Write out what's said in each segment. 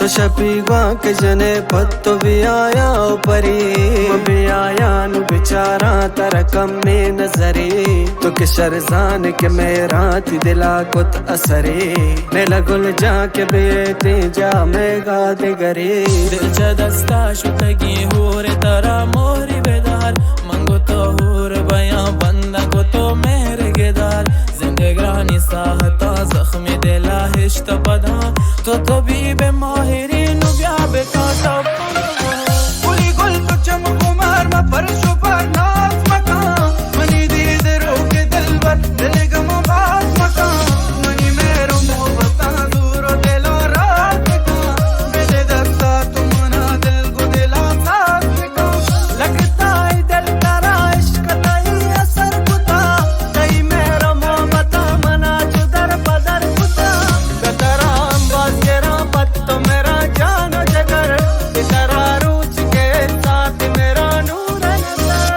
تو شپی گوانک جنے پت تو بیایاں او پری، من بیایاں نوں بچاراں ترا کمیں نظرے۔ تو کہ شر زان کہ مہراں تئی دلا کت اثرے، مئے گل جان کہ بیتیں جاہ مئیگا دگرے۔ دل چہ دستا شتگیں ہور ترا مہری بدار، من گوں تو ہور بیاں بنداں گوں تو مہر گدار۔ زند گرانی ساہتاں زخمی دلا ہشت پداں، تو طبیب ماہرین و بیا بکن سب۔ گلی گل تو چم خمار ما پرش و پر ناز مکن، منی دید روک دلبر دل گم باز مکن، منی مہر و محبتاں زور و دل و راز مکن، بدے دستا تو منا دل گو دلا ساز مکن۔ لگتا ای دل ترا عشق تئی اثر کتا، تئی مہر و محبت منا چو در پدر کتا۔ ترا امباز گراں پت تو میرا جان و جگر، ترا روچ کے ساتھ میرا نور نظر۔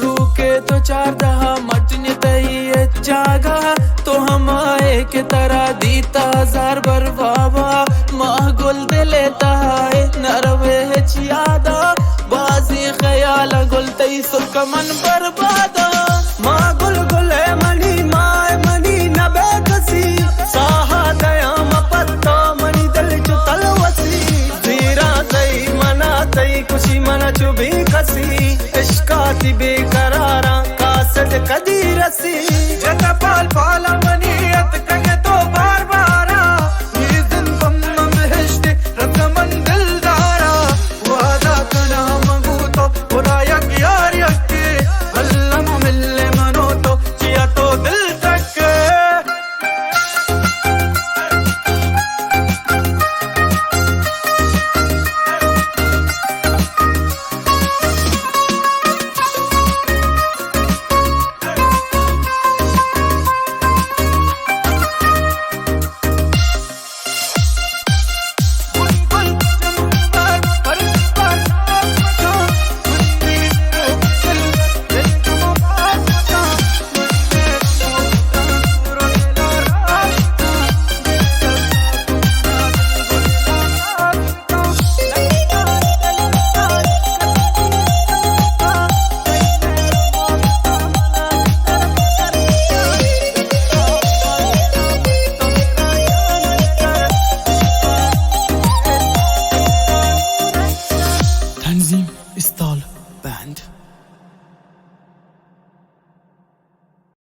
روکے تو چاردہ مٹ نتئی جاگہ، تو ہمائے کہ ترا دیتا ہزار بر بابا۔ ماہ گل دل تہائے نروے ہچ یادا، بازی خیال گل تئی سرک من بربادا۔ ماہ گل گل ہے منی، ماہ منی نبے کسی، ساہا دیاں مپتا منی دل چو تلوسی۔ زیرا تئی منا تئی خوشی منا چو بے کسی، عشقاتی بے قراراں قاصد کدی